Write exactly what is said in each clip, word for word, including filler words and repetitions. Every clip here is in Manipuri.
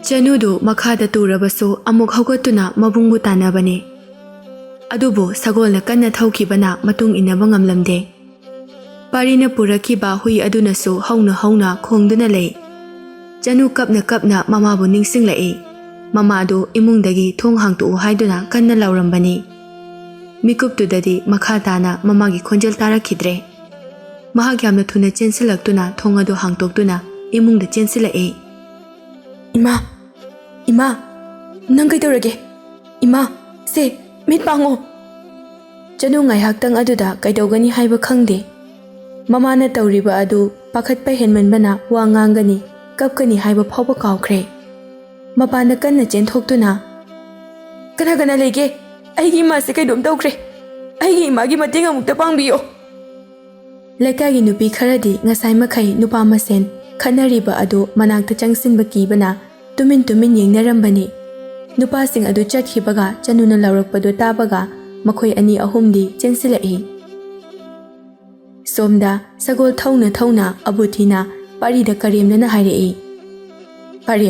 ꯆꯅꯨꯗꯨ ꯃꯈꯥꯗ ꯇꯨꯔꯕꯁꯨ ꯑꯃꯨꯛ ꯍꯧꯒꯠꯇꯨꯅ ꯃꯕꯨꯡꯕꯨ ꯇꯥꯟꯅꯕꯅꯤ꯫ ꯑꯗꯨꯕꯨ ꯁꯒꯣꯜꯅ ꯀꯟꯅ ꯊꯧꯈꯤꯕꯅ ꯃꯇꯨꯡ ꯏꯟꯅꯕ ꯉꯝꯂꯝꯗꯦ꯫ ꯄꯥꯔꯤꯅ ꯄꯨꯔꯛꯈꯤꯕ ꯍꯨꯏ ꯑꯗꯨꯅꯁꯨ ꯍꯧꯅ ꯍꯧꯅ ꯈꯣꯡꯗꯨꯅ ꯂꯩ꯫ ꯆꯅꯨ ꯀꯞꯅ ꯀꯞꯅ ꯃꯃꯥꯕꯨ ꯅꯤꯡꯁꯤꯡꯂꯛꯏ꯫ ꯃꯃꯥꯗꯨ ꯏꯃꯨꯡꯗꯒꯤ "ꯊꯣꯡ ꯍꯥꯡꯇꯣꯛꯎ" ꯍꯥꯏꯗꯨꯅ ꯀꯟꯅ ꯂꯥꯎꯔꯝꯕꯅꯤ꯫ ꯃꯤꯀꯨꯞꯇꯨꯗꯗꯤ ꯃꯈꯥ ꯇꯥꯅ ꯃꯃꯥꯒꯤ ꯈꯣꯟꯖꯦꯜ ꯇꯥꯔꯛꯈꯤꯗ꯭ꯔꯦ꯫ ꯃꯍꯥꯛ ꯌꯥꯝꯅ ꯊꯨꯅ ꯆꯦꯟꯁꯤꯜꯂꯛꯇꯨꯅ ꯊꯣꯡ ꯑꯗꯨ ꯍꯥꯡꯇꯣꯛꯇꯨꯅ ꯏꯃꯨꯡꯗ ꯆꯦꯟꯁꯤꯜꯂꯛꯏ꯫ "ꯏꯃꯥ, ꯏꯃꯥ, ꯅꯪ ꯀꯩꯗꯧꯔꯒꯦ? ꯏꯃꯥ, ꯁꯦ, ꯃꯤꯠ ꯄꯥꯡꯉꯣ!" ꯆꯅꯨ ꯉꯥꯏꯍꯥꯛꯇꯪ ꯑꯗꯨꯗ ꯀꯩꯗꯧꯒꯅꯤ ꯍꯥꯏꯕ ꯈꯪꯗꯦ꯫ ꯃꯃꯥꯅ ꯇꯧꯔꯤꯕ ꯑꯗꯨ ꯄꯥꯈꯠꯄ ꯍꯦꯟꯃꯟꯕꯅ ꯋꯥ ꯉꯥꯡꯒꯅꯤ, ꯀꯞꯀꯅꯤ ꯍꯥꯏꯕ ꯐꯥꯎꯕ ꯀꯥꯎꯈ꯭ꯔꯦ꯫ ꯃꯄꯥꯟꯗ ꯀꯟꯅ ꯆꯦꯟꯊꯣꯛꯇꯨꯅ, "ꯀꯅꯥ ꯀꯅꯥ ꯂꯩꯒꯦ? ꯑꯩꯒꯤ ꯏꯃꯥꯁꯦ ꯀꯩꯅꯣꯝ ꯇꯧꯈ꯭ꯔꯦ꯫ ꯑꯩꯒꯤ ꯏꯃꯥꯒꯤ ꯃꯇꯦꯡ ꯑꯃꯨꯛꯇ ꯄꯥꯡꯕꯤꯌꯣ!" ꯂꯩꯀꯥꯏꯒꯤ ꯅꯨꯄꯤ ꯈꯔꯗꯤ ꯉꯁꯥꯏ ꯃꯈꯩ ꯅꯨꯄꯥ ꯃꯁꯦꯟ ꯈꯠꯅꯔꯤꯕ ꯑꯗꯨ ꯃꯅꯥꯛꯇ ꯆꯪꯁꯤꯟꯕ ꯀꯤꯕꯅ ꯇꯨꯃꯤꯟ ꯇꯨꯃꯤꯟ ꯌꯦꯡꯅꯔꯝꯕꯅꯤ꯫ ꯅꯨꯄꯥꯁꯤꯡ ꯑꯗꯨ ꯆꯠꯈꯤꯕꯒ ꯆꯅꯨꯅ ꯂꯥꯎꯔꯛꯄꯗꯨ ꯇꯥꯕꯒ ꯃꯈꯣꯏ ꯑꯅꯤ ꯑꯍꯨꯝꯗꯤ ꯆꯦꯟꯁꯤꯜꯂꯛꯏ꯫ ꯁꯣꯝꯗ ꯁꯒꯣꯜ ꯊꯧꯅ ꯊꯧꯅ ꯑꯕꯨꯊꯤꯅ ꯄꯥꯔꯤꯗ ꯀꯔꯦꯝꯅꯅ ꯍꯥꯏꯔꯛꯏ, "ꯄꯥꯔꯤ,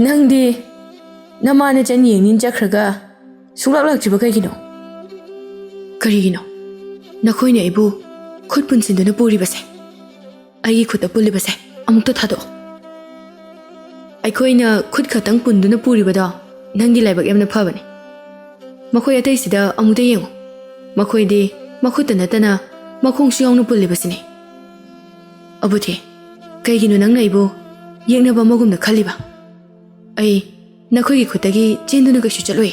ꯅꯪꯗꯤ ꯅꯃꯥꯅ ꯆꯟ ꯌꯦꯡꯅꯤꯡ ꯆꯠꯈ꯭ꯔꯒ ꯁꯨꯡꯂꯥꯛ ꯂꯥꯛꯇ꯭ꯔꯤꯕ ꯀꯩꯒꯤꯅꯣ?" "ꯀꯔꯤꯒꯤꯅꯣ? ꯅꯈꯣꯏꯅ ꯑꯩꯕꯨ ꯈꯨꯠ ꯄꯨꯟꯁꯤꯟꯗꯨꯅ ꯄꯨꯔꯤꯕꯁꯦ, ꯑꯩꯒꯤ ꯈꯨꯠꯇ ꯄꯨꯜꯂꯤꯕꯁꯦ ꯑꯃꯨꯛꯇ ꯊꯥꯗꯣꯛꯑꯣ꯫ ꯑꯩꯈꯣꯏꯅ ꯈꯨꯠ ꯈꯛꯇꯪ ꯄꯨꯟꯗꯨꯅ ꯄꯨꯔꯤꯕꯗꯣ ꯅꯪꯒꯤ ꯂꯥꯏꯕꯛ ꯌꯥꯝꯅ ꯐꯕꯅꯤ꯫ ꯃꯈꯣꯏ ꯑꯇꯩꯁꯤꯗ ꯑꯃꯨꯛꯇ ꯌꯦꯡꯉꯨ꯫ ꯃꯈꯣꯏꯗꯤ ꯃꯈꯨꯠꯇ ꯅꯠꯇꯅ ꯃꯈꯣꯡꯁꯨ ꯌꯥꯎꯅ ꯄꯨꯜꯂꯤꯕꯁꯤꯅꯤ꯫ ꯑꯕꯨꯊꯤ, ꯀꯩꯒꯤꯅꯣ ꯅꯪꯅ ꯑꯩꯕꯨ ꯌꯦꯛꯅꯕ ꯑꯃꯒꯨꯝꯅ ꯈꯜꯂꯤꯕ? ꯑꯩ ꯅꯈꯣꯏꯒꯤ ꯈꯨꯠꯇꯒꯤ ꯆꯦꯟꯗꯨꯅ ꯀꯩꯁꯨ ꯆꯠꯂꯣꯏ꯫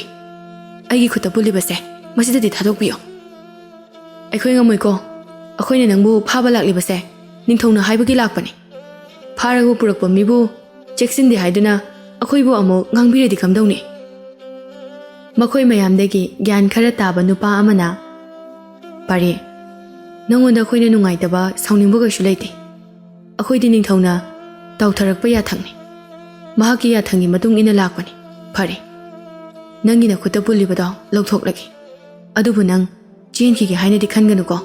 ꯑꯩꯒꯤ ꯈꯨꯠꯇ ꯄꯨꯜꯂꯤꯕꯁꯦ ꯃꯁꯤꯗꯗꯤ ꯊꯥꯗꯣꯛꯄꯤꯌꯣ꯫ ꯑꯩꯈꯣꯏ ꯉꯝꯃꯣꯏꯀꯣ꯫ ꯑꯩꯈꯣꯏꯅ ꯅꯪꯕꯨ ꯐꯥꯕ ꯂꯥꯛꯂꯤꯕꯁꯦ ꯅꯤꯡꯊꯧꯅ ꯍꯥꯏꯕꯒꯤ ꯂꯥꯛꯄꯅꯤ꯫ ꯐꯥꯔꯒ ꯄꯨꯔꯛꯄ ꯃꯤꯕꯨ ꯆꯦꯛꯁꯤꯟꯗꯦ ꯍꯥꯏꯗꯨꯅ ꯑꯩꯈꯣꯏꯕꯨ ꯑꯃꯨꯛ ꯉꯥꯡꯕꯤꯔꯗꯤ ꯀꯝꯗꯧꯅꯤ?" ꯃꯈꯣꯏ ꯃꯌꯥꯝꯗꯒꯤ ꯒ꯭ꯌꯥꯟ ꯈꯔ ꯇꯥꯕ ꯅꯨꯄꯥ ꯑꯃꯅ, "ꯄꯥꯔꯤ, ꯅꯉꯣꯟꯗ ꯑꯩꯈꯣꯏꯅ ꯅꯨꯡꯉꯥꯏꯇꯕ, ꯁꯥꯎꯅꯤꯡꯕ ꯀꯩꯁꯨ ꯂꯩꯇꯦ꯫ ꯑꯩꯈꯣꯏꯗꯤ ꯅꯤꯡꯊꯧꯅ ꯇꯧꯊꯔꯛꯄ ꯌꯥꯊꯪꯅꯤ꯫ ꯃꯍꯥꯛꯀꯤ ꯌꯥꯊꯪꯒꯤ ꯃꯇꯨꯡ ꯏꯟꯅ ꯂꯥꯛꯄꯅꯤ꯫ ꯐꯔꯦ, ꯅꯪꯒꯤ ꯅꯈꯨꯠꯇ ꯄꯨꯜꯂꯤꯕꯗꯣ ꯂꯧꯊꯣꯛꯂꯒꯦ꯫ ꯑꯗꯨꯕꯨ ꯅꯪ ꯆꯦꯟꯈꯤꯒꯦ ꯍꯥꯏꯅꯗꯤ ꯈꯟꯒꯅꯨꯀꯣ꯫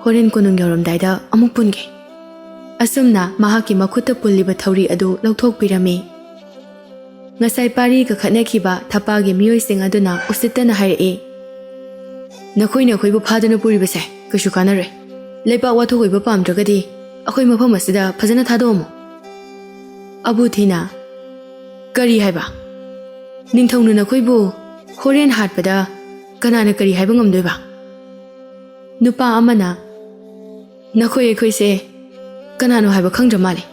ꯍꯣꯔꯦꯟ ꯀꯣꯅꯨꯡ ꯌꯧꯔꯝꯗꯥꯏꯗ ꯑꯃꯨꯛ ꯄꯨꯟꯒꯦ꯫ ꯑꯁꯨꯝꯅ ꯃꯍꯥꯛꯀꯤ ꯃꯈꯨꯠꯇ ꯄꯨꯜꯂꯤꯕ ꯊꯧꯔꯤ ꯑꯗꯨ ꯂꯧꯊꯣꯛꯄꯤꯔꯝꯃꯤ꯫ ꯉꯁꯥꯏ ꯄꯥꯔꯤꯒ ꯈꯠꯅꯈꯤꯕ ꯊꯄꯥꯒꯤ ꯃꯤꯑꯣꯏꯁꯤꯡ ꯑꯗꯨꯅ ꯎꯁꯤꯠꯇꯅ ꯍꯥꯏꯔꯛꯏ, "ꯅꯈꯣꯏꯅ ꯑꯩꯈꯣꯏꯕꯨ ꯐꯥꯗꯨꯅ ꯄꯨꯔꯤꯕꯁꯦ ꯀꯩꯁꯨ ꯀꯥꯟꯅꯔꯣꯏ꯫ ꯂꯩꯕꯥꯛ ꯋꯥꯊꯣꯛ ꯑꯣꯏꯕ ꯄꯥꯝꯗ꯭ꯔꯒꯗꯤ ꯑꯩꯈꯣꯏ ꯃꯐꯝ ꯑꯁꯤꯗ ꯐꯖꯅ ꯊꯥꯗꯣꯛꯑꯝꯃꯨ꯫" ꯑꯕꯨꯊꯤꯅ, "ꯀꯔꯤ ꯍꯥꯏꯕ? ꯅꯤꯡꯊꯧꯅ ꯅꯈꯣꯏꯕꯨ ꯍꯣꯔꯦꯟ ꯍꯥꯠꯄꯗ ꯀꯅꯥꯅ ꯀꯔꯤ ꯍꯥꯏꯕ ꯉꯝꯗꯣꯏꯕ?" ꯅꯨꯄꯥ ꯑꯃꯅ, "ꯅꯈꯣꯏ ꯑꯩꯈꯣꯏꯁꯦ ꯀꯅꯥꯅꯣ ꯍꯥꯏꯕ ꯈꯪꯗ꯭ꯔ ꯃꯥꯜꯂꯦ꯫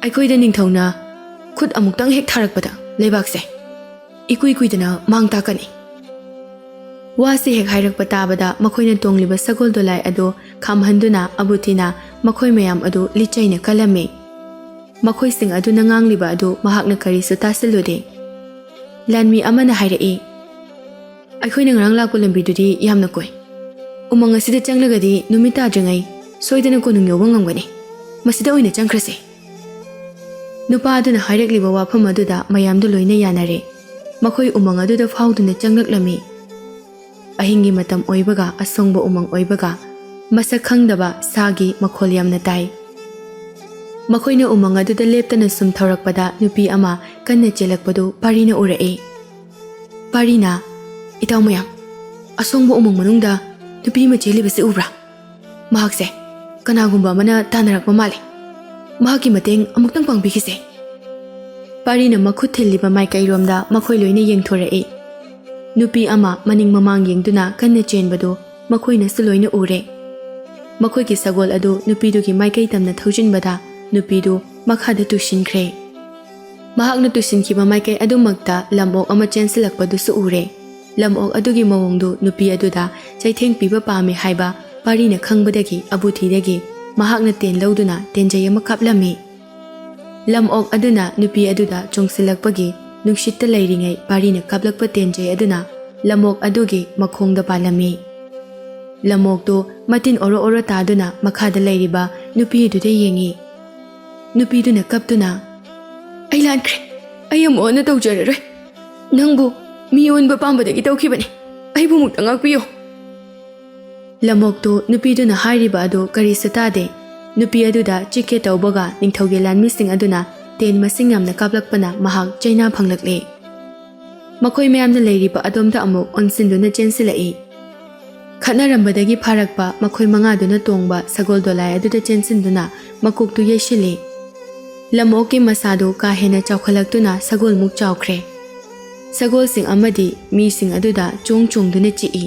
ꯑꯩꯈꯣꯏꯗ ꯅꯤꯡꯊꯧꯅ ꯈꯨꯠ ꯑꯃꯨꯛꯇꯪ ꯍꯦꯛ ꯊꯥꯔꯛꯄꯗ ꯂꯩꯕꯥꯛꯁꯦ ꯏꯀꯨꯏ ꯀꯨꯏꯗꯅ ꯃꯥꯡ ꯇꯥꯛꯀꯅꯤ꯫" ꯋꯥꯁꯤ ꯍꯦꯛ ꯍꯥꯏꯔꯛꯄ ꯇꯥꯕꯗ ꯃꯈꯣꯏꯅ ꯇꯣꯡꯂꯤꯕ ꯁꯒꯣꯜ ꯗꯣꯂꯥꯏ ꯑꯗꯨ ꯈꯥꯝꯍꯟꯗꯨꯅ ꯑꯕꯨꯊꯤꯅ ꯃꯈꯣꯏ ꯃꯌꯥꯝ ꯑꯗꯨ ꯂꯤꯆꯩꯅ ꯀꯜꯂꯝꯃꯤ꯫ ꯃꯈꯣꯏꯁꯤꯡ ꯑꯗꯨꯅ ꯉꯥꯡꯂꯤꯕ ꯑꯗꯨ ꯃꯍꯥꯛꯅ ꯀꯔꯤꯁꯨ ꯇꯥꯁꯤꯜꯂꯨꯗꯦ꯫ ꯂꯥꯟꯃꯤ ꯑꯃꯅ ꯍꯥꯏꯔꯛꯏ, "ꯑꯩꯈꯣꯏꯅ ꯉꯔꯥꯡ ꯂꯥꯛꯄ ꯂꯝꯕꯤꯗꯨꯗꯤ ꯌꯥꯝꯅ ꯀꯨꯏ꯫ ꯎꯃꯪ ꯑꯁꯤꯗ ꯆꯪꯂꯒꯗꯤ ꯅꯨꯃꯤꯠ ꯇꯥꯗ꯭ꯔꯤꯉꯩ ꯁꯣꯏꯗꯅ ꯀꯣꯅꯨꯡ ꯌꯧꯕ ꯉꯝꯒꯅꯤ꯫ ꯃꯁꯤꯗ ꯑꯣꯏꯅ ꯆꯪꯈ꯭ꯔꯁꯦ꯫" ꯅꯨꯄꯥ ꯑꯗꯨꯅ ꯍꯥꯏꯔꯛꯂꯤꯕ ꯋꯥꯐꯝ ꯑꯗꯨꯗ ꯃꯌꯥꯝꯗꯨ ꯂꯣꯏꯅ ꯌꯥꯅꯔꯦ꯫ ꯃꯈꯣꯏ ꯎꯃꯪ ꯑꯗꯨꯗ ꯐꯥꯎꯗꯨꯅ ꯆꯪꯂꯛꯂꯝꯃꯤ꯫ ꯑꯍꯤꯡꯒꯤ ꯃꯇꯝ ꯑꯣꯏꯕꯒ ꯑꯁꯣꯡꯕ ꯎꯃꯪ ꯑꯣꯏꯕꯒ ꯃꯁꯛ ꯈꯪꯗꯕ ꯁꯥꯒꯤ ꯃꯈꯣꯜ ꯌꯥꯝꯅ ꯇꯥꯏ꯫ ꯃꯈꯣꯏꯅ ꯎꯃꯪ ꯑꯗꯨꯗ ꯂꯦꯞꯇꯅ ꯁꯨꯝ ꯊꯧꯔꯛꯄꯗ ꯅꯨꯄꯤ ꯑꯃ ꯀꯟꯅ ꯆꯦꯜꯂꯛꯄꯗꯨ ꯄꯥꯔꯤꯅ ꯎꯔꯛꯏ꯫ ꯄꯥꯔꯤꯅ, "ꯏꯇꯥꯎ ꯃꯌꯥꯝ, ꯑꯁꯣꯡꯕ ꯎꯃꯪ ꯃꯅꯨꯡꯗ ꯅꯨꯄꯤ ꯑꯃ ꯆꯦꯜꯂꯤꯕꯁꯤ ꯎꯕ꯭ꯔꯥ? ꯃꯍꯥꯛꯁꯦ ꯀꯅꯥꯒꯨꯝꯕ ꯑꯃꯅ ꯇꯥꯟꯅꯔꯛꯄ ꯃꯥꯜꯂꯦ꯫ ꯃꯍꯥꯛꯀꯤ ꯃꯇꯦꯡ ꯑꯃꯨꯛꯇꯪ ꯄꯥꯡꯕꯤꯈꯤꯁꯦ꯫" ꯄꯥꯔꯤꯅ ꯃꯈꯨꯠ ꯊꯤꯜꯂꯤꯕ ꯃꯥꯏꯀꯩꯔꯣꯝꯗ ꯃꯈꯣꯏ ꯂꯣꯏꯅ ꯌꯦꯡꯊꯣꯔꯛꯏ꯫ ꯅꯨꯄꯤ ꯑꯃ ꯃꯅꯤꯡ ꯃꯃꯥꯡ ꯌꯦꯡꯗꯨꯅ ꯀꯟꯅ ꯆꯦꯟꯕꯗꯨ ꯃꯈꯣꯏꯅꯁꯨ ꯂꯣꯏꯅ ꯎꯔꯦ꯫ ꯃꯈꯣꯏꯒꯤ ꯁꯒꯣꯜ ꯑꯗꯨ ꯅꯨꯄꯤꯗꯨꯒꯤ ꯃꯥꯏꯀꯩ ꯇꯝꯅ ꯊꯧꯖꯤꯟꯕꯗ ꯅꯨꯄꯤꯗꯨ ꯃꯈꯥꯗ ꯇꯨꯁꯤꯟꯈ꯭ꯔꯦ꯫ ꯃꯍꯥꯛꯅ ꯇꯨꯁꯤꯟꯈꯤꯕ ꯃꯥꯏꯀꯩ ꯑꯗꯨꯃꯛꯇ ꯂꯝꯑꯣꯛ ꯑꯃ ꯆꯦꯟꯁꯤꯜꯂꯛꯄꯗꯨꯁꯨ ꯎꯔꯦ꯫ ꯂꯝꯑꯣꯛ ꯑꯗꯨꯒꯤ ꯃꯑꯣꯡꯗꯨ ꯅꯨꯄꯤ ꯑꯗꯨꯗ ꯆꯩꯊꯦꯡ ꯄꯤꯕ ꯄꯥꯝꯃꯤ ꯍꯥꯏꯕ ꯄꯥꯔꯤꯅ ꯈꯪꯕꯗꯒꯤ ꯑꯕꯨꯊꯤꯗꯒꯤ ꯃꯍꯥꯛꯅ ꯇꯦꯟ ꯂꯧꯗꯨꯅ ꯇꯦꯟꯖꯩ ꯑꯃ ꯀꯥꯞꯂꯝꯃꯤ꯫ ꯂꯝꯑꯣꯛ ꯑꯗꯨꯅ ꯅꯨꯄꯤ ꯑꯗꯨꯗ ꯆꯣꯡꯁꯤꯜꯂꯛꯄꯒꯤ ꯅꯨꯡꯁꯤꯠꯇ ꯂꯩꯔꯤꯉꯩ ꯄꯥꯔꯤꯅ ꯀꯥꯞꯂꯛꯄ ꯇꯦꯟꯖꯩ ꯑꯗꯨꯅ ꯂꯝꯑꯣꯛ ꯑꯗꯨꯒꯤ ꯃꯈꯣꯡꯗ ꯄꯥꯜꯂꯝꯃꯤ꯫ ꯂꯝꯑꯣꯛꯇꯨ ꯃꯇꯤꯟ ꯑꯣꯔꯣ ꯑꯣꯔꯣ ꯇꯥꯗꯨꯅ ꯃꯈꯥꯗ ꯂꯩꯔꯤꯕ ꯅꯨꯄꯤ ꯑꯗꯨꯗ ꯌꯦꯡꯉꯤ꯫ ꯅꯨꯄꯤꯗꯨꯅ ꯀꯞꯇꯨꯅ, "ꯑꯩ ꯂꯥꯟꯈ꯭ꯔꯦ꯫ ꯑꯩ ꯑꯃꯨꯛ ꯍꯟꯅ ꯇꯧꯖꯔꯔꯣꯏ꯫ ꯅꯪꯕꯨ ꯃꯤ ꯑꯣꯟꯕ ꯄꯥꯝꯕꯗꯒꯤ ꯇꯧꯈꯤꯕꯅꯤ꯫ ꯑꯩꯕꯨ ꯑꯃꯨꯛꯇ ꯉꯥꯛꯄꯤꯌꯨ꯫" ꯂꯝꯑꯣꯛꯇꯨ ꯅꯨꯄꯤꯗꯨꯅ ꯍꯥꯏꯔꯤꯕ ꯑꯗꯨ ꯀꯔꯤꯁꯨ ꯇꯥꯗꯦ꯫ ꯅꯨꯄꯤ ꯑꯗꯨꯗ ꯆꯤꯛꯀꯦ ꯇꯧꯕꯒ ꯅꯤꯡꯊꯧꯒꯤ ꯂꯥꯟꯃꯤꯁꯤꯡ ꯑꯗꯨꯅ ꯇꯦꯟ ꯃꯁꯤꯡ ꯌꯥꯝꯅ ꯀꯥꯞꯂꯛꯄꯅ ꯃꯍꯥꯛ ꯆꯩꯅꯥ ꯐꯪꯂꯛꯂꯦ꯫ ꯃꯈꯣꯏ ꯃꯌꯥꯝꯅ ꯂꯩꯔꯤꯕ ꯑꯗꯣꯝꯗ ꯑꯃꯨꯛ ꯑꯣꯟꯁꯤꯟꯗꯨꯅ ꯆꯦꯟꯁꯤꯜꯂꯛꯏ꯫ ꯈꯠꯅꯔꯝꯕꯗꯒꯤ ꯐꯥꯔꯛꯄ ꯃꯈꯣꯏ ꯃꯉꯥꯗꯨꯅ ꯇꯣꯡꯕ ꯁꯒꯣꯜ ꯗꯣꯂꯥꯏ ꯑꯗꯨꯗ ꯆꯦꯟꯁꯤꯟꯗꯨꯅ ꯃꯀꯣꯛꯇꯨ ꯌꯩꯁꯤꯜꯂꯤ꯫ ꯂꯝꯑꯣꯛꯀꯤ ꯃꯁꯥꯗꯨ ꯀꯥ ꯍꯦꯟꯅ ꯆꯥꯎꯈꯠꯂꯛꯇꯨꯅ ꯁꯒꯣꯜꯃꯨꯛ ꯆꯥꯎꯈ꯭ꯔꯦ꯫ ꯁꯒꯣꯜꯁꯤꯡ ꯑꯃꯗꯤ ꯃꯤꯁꯤꯡ ꯑꯗꯨꯗ ꯆꯣꯡ ꯆꯣꯡꯗꯨꯅ ꯆꯤꯛꯏ꯫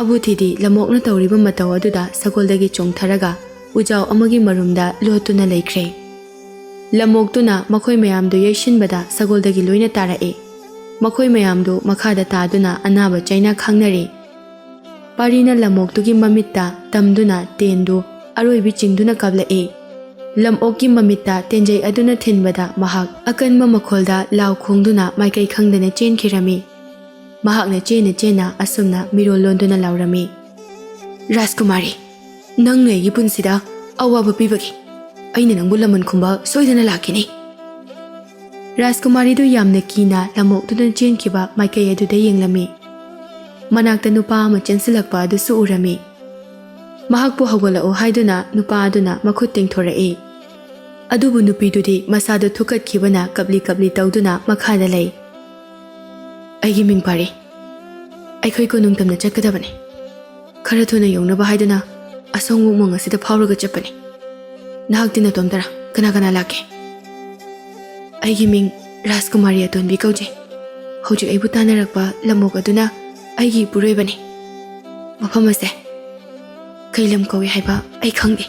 ꯑꯕꯨꯊꯤꯗꯤ ꯂꯝꯑꯣꯛꯅ ꯇꯧꯔꯤꯕ ꯃꯇꯧ ꯑꯗꯨꯗ ꯁꯒꯣꯜꯗꯒꯤ ꯆꯣꯡꯊꯔꯒ ꯎꯖꯥꯎ ꯑꯃꯒꯤ ꯃꯔꯨꯝꯗ ꯂꯣꯠꯇꯨꯅ ꯂꯩꯈ꯭ꯔꯦ꯫ ꯂꯝꯑꯣꯛꯇꯨꯅ ꯃꯈꯣꯏ ꯃꯌꯥꯝꯗꯨ ꯌꯩꯁꯤꯟꯕꯗ ꯁꯒꯣꯜꯗꯒꯤ ꯂꯣꯏꯅ ꯇꯥꯔꯛꯏ꯫ ꯃꯈꯣꯏ ꯃꯌꯥꯝꯗꯨ ꯃꯈꯥꯗ ꯇꯥꯗꯨꯅ ꯑꯅꯥꯕ ꯆꯩꯅꯥ ꯈꯥꯡꯅꯔꯤ꯫ ꯄꯥꯔꯤꯅ ꯂꯝꯑꯣꯛꯇꯨꯒꯤ ꯃꯃꯤꯠꯇ ꯇꯝꯗꯨꯅ ꯇꯦꯟꯗꯨ ꯑꯔꯣꯏꯕꯤ ꯆꯤꯡꯗꯨꯅ ꯀꯥꯞꯂꯛꯏ꯫ ꯂꯝꯑꯣꯛꯀꯤ ꯃꯃꯤꯠꯇ ꯇꯦꯟꯖꯩ ꯑꯗꯨꯅ ꯊꯤꯟꯕꯗ ꯃꯍꯥꯛ ꯑꯀꯟꯕ ꯃꯈꯣꯜꯗ ꯂꯥꯎ ꯈꯣꯡꯗꯨꯅ ꯃꯥꯏꯀꯩ ꯈꯪꯗꯅ ꯆꯦꯟꯈꯤꯔꯝꯃꯤ꯫ ꯃꯍꯥꯛꯅ ꯆꯦꯟꯅ ꯆꯦꯟꯅ ꯑꯁꯨꯝꯅ ꯃꯤꯔꯣꯜ ꯂꯣꯟꯗꯨꯅ ꯂꯥꯎꯔꯝꯃꯤ, "ꯔꯥꯖꯀꯨꯃꯥꯔꯤ, ꯅꯪꯅ ꯑꯩꯒꯤ ꯄꯨꯟꯁꯤꯗ ꯑꯋꯥꯕ ꯄꯤꯕꯒꯤ ꯑꯩꯅ ꯅꯪꯕꯨ ꯂꯃꯟ ꯈꯨꯝꯕ ꯁꯣꯏꯗꯅ ꯂꯥꯛꯈꯤꯅꯤ꯫" ꯔꯥꯖꯀꯨꯃꯥꯔꯤꯗꯨ ꯌꯥꯝꯅ ꯀꯤꯅ ꯂꯝꯑꯣꯛꯇꯨꯅ ꯆꯦꯟꯈꯤꯕ ꯃꯥꯏꯀꯩ ꯑꯗꯨꯗ ꯌꯦꯡꯂꯝꯃꯤ꯫ ꯃꯅꯥꯛꯇ ꯅꯨꯄꯥ ꯑꯃ ꯆꯦꯟꯁꯤꯜꯂꯛꯄ ꯑꯗꯨꯁꯨ ꯎꯔꯝꯃꯤ꯫ ꯃꯍꯥꯛꯄꯨ ꯍꯧꯒꯠꯂꯛꯎ ꯍꯥꯏꯗꯨꯅ ꯅꯨꯄꯥ ꯑꯗꯨꯅ ꯃꯈꯨꯠ ꯇꯤꯡꯊꯣꯔꯛꯏ꯫ ꯑꯗꯨꯕꯨ ꯅꯨꯄꯤꯗꯨꯗꯤ ꯃꯁꯥꯗꯨ ꯊꯨꯛꯀꯠꯈꯤꯕꯅ ꯀꯞꯂꯤ ꯀꯞꯂꯤ ꯇꯧꯗꯨꯅ ꯃꯈꯥꯗ ꯂꯩ꯫ "ꯑꯩꯒꯤ ꯃꯤꯡ ꯄꯥꯔꯤ꯫ ꯑꯩꯈꯣꯏ ꯀꯣꯅꯨꯡ ꯇꯝꯅ ꯆꯠꯀꯗꯕꯅꯤ꯫ ꯈꯔ ꯊꯨꯅ ꯌꯧꯅꯕ ꯍꯥꯏꯗꯨꯅ ꯑꯁꯣꯡꯕ ꯎꯃꯪ ꯑꯁꯤꯗ ꯐꯥꯎꯔꯒ ꯆꯠꯄꯅꯤ꯫ ꯅꯍꯥꯛꯇꯤ ꯅꯇꯣꯝꯇꯔꯥ? ꯀꯅꯥ ꯀꯅꯥ ꯂꯥꯛꯀꯦ?" "ꯑꯩꯒꯤ ꯃꯤꯡ ꯔꯥꯖꯀꯨꯃꯥꯔꯤ ꯑꯇꯣꯟꯕꯤ ꯀꯧꯖꯩ꯫ ꯍꯧꯖꯤꯛ ꯑꯩꯕꯨ ꯇꯥꯟꯅꯔꯛꯄ ꯂꯝꯑꯣꯛ ꯑꯗꯨꯅ ꯑꯩꯒꯤ ꯏꯄꯨꯔꯣꯏꯕꯅꯤ꯫ ꯃꯐꯝ ꯑꯁꯦ ꯀꯩ ꯂꯝ ꯀꯧꯏ ꯍꯥꯏꯕ ꯑꯩ ꯈꯪꯗꯦ꯫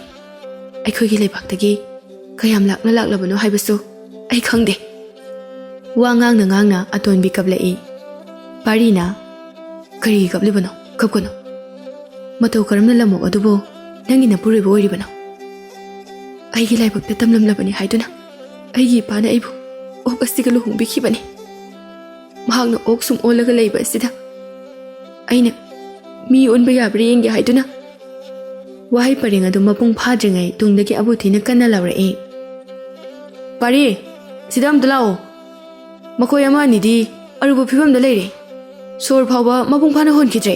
ꯑꯩꯈꯣꯏꯒꯤ ꯂꯩꯕꯥꯛꯇꯒꯤ ꯀꯌꯥꯝ ꯂꯥꯞꯅ ꯂꯥꯛꯂꯕꯅꯣ ꯍꯥꯏꯕꯁꯨ ꯑꯩ ꯈꯪꯗꯦ꯫" ꯋꯥ ꯉꯥꯡꯅ ꯉꯥꯡꯅ ꯑꯇꯣꯟꯕꯤ ꯀꯞꯂꯛꯏ꯫ ꯄꯥꯔꯤꯅ, "ꯀꯔꯤꯒꯤ ꯀꯞꯂꯤꯕꯅꯣ? ꯀꯞꯀꯅꯨ꯫ ꯃꯇꯧ ꯀꯔꯝꯅ ꯂꯝꯑꯣꯛ ꯑꯗꯨꯕꯨ ꯅꯪꯒꯤ ꯅꯄꯨꯔꯣꯏꯕ ꯑꯣꯏꯔꯤꯕꯅꯣ? ꯑꯩꯒꯤ ꯂꯥꯏꯕꯛꯇ ꯇꯝꯂꯝꯂꯕꯅꯤ ꯍꯥꯏꯗꯨꯅ ꯑꯩꯒꯤ ꯏꯄꯥꯅ ꯑꯩꯕꯨ ꯑꯣꯛ ꯑꯁꯤꯒ ꯂꯨꯍꯣꯡꯕꯤꯈꯤꯕꯅꯤ꯫ ꯃꯍꯥꯛꯅ ꯑꯣꯛ ꯁꯨꯝ ꯑꯣꯜꯂꯒ ꯂꯩꯕ ꯑꯁꯤꯗ ꯑꯩꯅ ꯃꯤ ꯑꯣꯟꯕ ꯌꯥꯕ꯭ꯔꯥ ꯌꯦꯡꯒꯦ ꯍꯥꯏꯗꯨꯅ꯫" ꯋꯥꯍꯩ ꯄꯔꯦꯡ ꯑꯗꯨ ꯃꯄꯨꯡ ꯐꯥꯗ꯭ꯔꯤꯉꯩ ꯇꯨꯡꯗꯒꯤ ꯑꯕꯨꯊꯤꯅ ꯀꯟꯅ ꯂꯥꯎꯔꯛꯏ, "ꯄꯥꯔꯤ, ꯁꯤꯗ ꯑꯝꯇ ꯂꯥꯛꯑꯣ꯫ ꯃꯈꯣꯏ ꯑꯃ ꯑꯅꯤꯗꯤ ꯑꯔꯨꯕ ꯐꯤꯕꯝꯗ ꯂꯩꯔꯦ꯫ ꯁꯣꯔ ꯐꯥꯎꯕ ꯃꯄꯨꯡ ꯐꯥꯅ ꯍꯣꯟꯈꯤꯗ꯭ꯔꯦ꯫"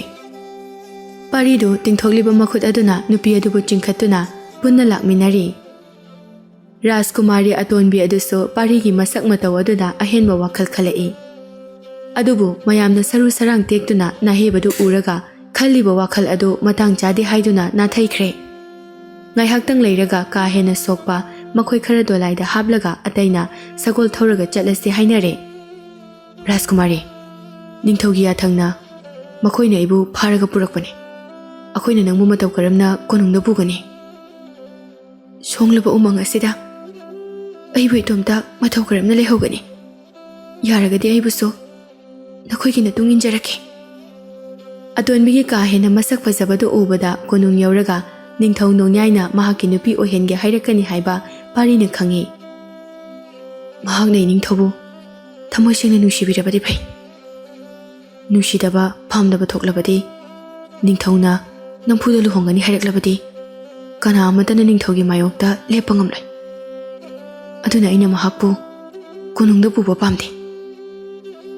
ꯄꯥꯔꯤꯗꯨ ꯇꯤꯡꯊꯣꯛꯂꯤꯕ ꯃꯈꯨꯠ ꯑꯗꯨꯅ ꯅꯨꯄꯤ ꯑꯗꯨꯕꯨ ꯆꯤꯡꯈꯠꯇꯨꯅ ꯄꯨꯟꯅ ꯂꯥꯛꯃꯤꯟꯅꯔꯤ꯫ ꯔꯥꯖꯀꯨꯃꯥꯔꯤ ꯑꯇꯣꯟꯕꯤ ꯑꯗꯨꯁꯨ ꯄꯥꯔꯤꯒꯤ ꯃꯁꯛ ꯃꯇꯧ ꯑꯗꯨꯗ ꯑꯍꯦꯟꯕ ꯋꯥꯈꯜ ꯈꯜꯂꯛꯏ꯫ ꯑꯗꯨꯕꯨ ꯃꯌꯥꯝꯅ ꯁꯔꯨ ꯁꯔꯥꯡ ꯇꯦꯛꯇꯨꯅ ꯅꯥꯍꯦꯕꯗꯨ ꯎꯔꯒ ꯈꯜꯂꯤꯕ ꯋꯥꯈꯜ ꯑꯗꯨ ꯃꯇꯥꯡ ꯆꯥꯗꯦ ꯍꯥꯏꯗꯨꯅ ꯅꯥꯊꯩꯈ꯭ꯔꯦ꯫ ꯉꯥꯏꯍꯥꯛꯇꯪ ꯂꯩꯔꯒ ꯀꯥ ꯍꯦꯟꯅ ꯁꯣꯛꯄ ꯃꯈꯣꯏ ꯈꯔ ꯗꯣꯂꯥꯏꯗ ꯍꯥꯞꯂꯒ ꯑꯇꯩꯅ ꯁꯒꯣꯜ ꯊꯧꯔꯒ ꯆꯠꯂꯁꯤ ꯍꯥꯏꯅꯔꯦ꯫ ꯔꯥꯖꯀꯨꯃꯥꯔꯤ, ꯅꯤꯡꯊꯧꯒꯤ ꯌꯥꯊꯪꯅ ꯃꯈꯣꯏꯅ ꯑꯩꯕꯨ ꯐꯥꯔꯒ ꯄꯨꯔꯛꯄꯅꯤ꯫ ꯑꯩꯈꯣꯏꯅ ꯅꯪꯕꯨ ꯃꯇꯧ ꯀꯔꯝꯅ ꯀꯣꯅꯨꯡꯗ ꯄꯨꯒꯅꯤ? ꯁꯣꯡꯂꯕ ꯎꯃꯪ ꯑꯁꯤꯗ ꯑꯩꯕꯨ ꯏꯇꯣꯝꯇ ꯃꯇꯧ ꯀꯔꯝꯅ ꯂꯩꯍꯧꯒꯅꯤ? ꯌꯥꯔꯒꯗꯤ ꯑꯩꯕꯨꯁꯨ ꯅꯈꯣꯏꯒꯤ ꯅꯇꯨꯡ ꯏꯟꯖꯔꯛꯀꯦ꯫ ꯑꯇꯣꯟꯕꯤꯒꯤ ꯀꯥ ꯍꯦꯟꯅ ꯃꯁꯛ ꯐꯖꯕꯗꯨ ꯎꯕꯗ ꯀꯣꯅꯨꯡ ꯌꯧꯔꯒ ꯅꯤꯡꯊꯧ ꯅꯣꯡꯌꯥꯏꯅ ꯃꯍꯥꯛꯀꯤ ꯅꯨꯄꯤ ꯑꯣꯏꯍꯟꯒꯦ ꯍꯥꯏꯔꯛꯀꯅꯤ ꯍꯥꯏꯕ ꯄꯥꯔꯤꯅ ꯈꯪꯏ꯫ ꯃꯍꯥꯛꯅ ꯏꯅꯤꯡꯊꯧꯕꯨ ꯊꯃꯣꯏ ꯁꯦꯡꯅ ꯅꯨꯡꯁꯤꯕꯤꯔꯕꯗꯤ ꯐꯩ꯫ ꯅꯨꯡꯁꯤꯗꯕ ꯄꯥꯝꯗꯕ ꯊꯣꯛꯂꯕꯗꯤ, ꯅꯤꯡꯊꯧꯅ ꯅꯝꯐꯨꯗ ꯂꯨꯍꯣꯡꯒꯅꯤ ꯍꯥꯏꯔꯛꯂꯕꯗꯤ, ꯀꯅꯥ ꯑꯃꯠꯇꯅ ꯅꯤꯡꯊꯧꯒꯤ ꯃꯥꯌꯣꯛꯇ ꯂꯦꯞꯄ ꯉꯝꯂꯣꯏ꯫ ꯑꯗꯨꯅ ꯑꯩꯅ ꯃꯍꯥꯛꯄꯨ ꯀꯣꯅꯨꯡꯗ ꯄꯨꯕ ꯄꯥꯝꯗꯦ꯫